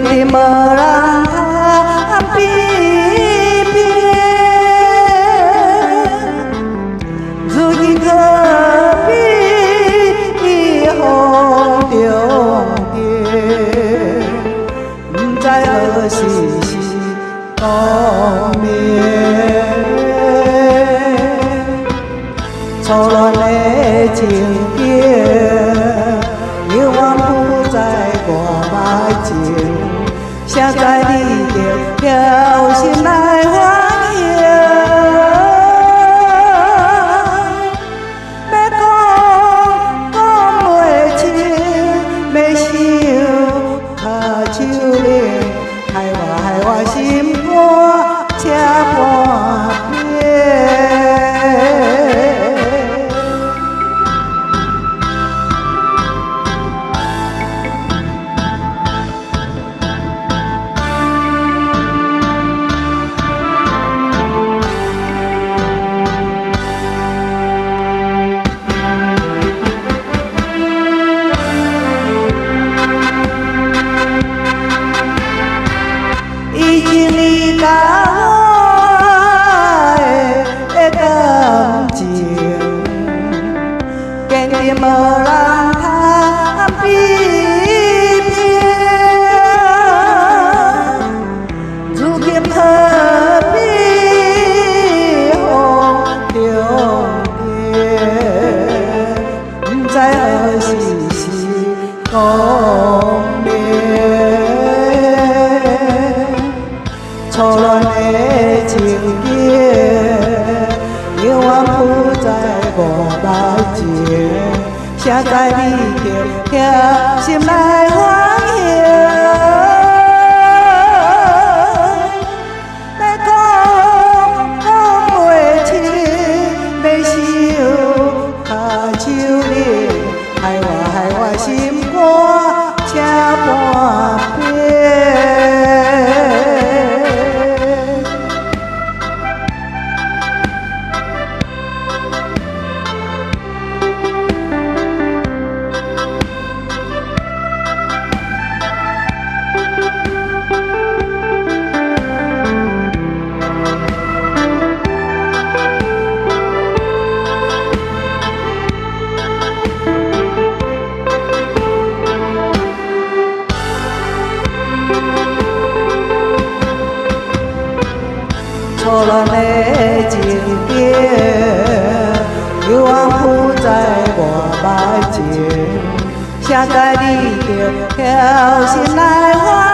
Tes maj laaj thaab pib piag, ntxuj ci khawb pib ib hoo tiag tiag, ntxaij hawj sib sib koj me. Txhob los neb tseem tiag, Yuv Vaaj Phuv txais kuas npaib tsev, xyaa txais lim tiag thiab ua si nais huab hiam. Mej koj koj muaj tsi, mej sib qha tsw le, hais ua hais ua sib npuab txhiab puag pem. Ib tsi li kab es kab tsi, kev nti maj laaj thaab pib piag, ntxuj ci khawb pib hoo tiag tiag, ntxaij hawj sib sib koj me. Txhob los neb tseem tiag, Yuv Vaaj Phuv txais kuas npaib tsev, xyaa txais lim tiag thiab ua si nais huab hiam. Mej koj koj muaj tsi, mej sib qha tsw le, hais ua hais ua sib npuab txhiab puag pem. Txhob los neb tseem tiag, Yuv Vaaj Phuv txais kuas npaib tsev, xyaa txais lim tiag thiab ua si nais huab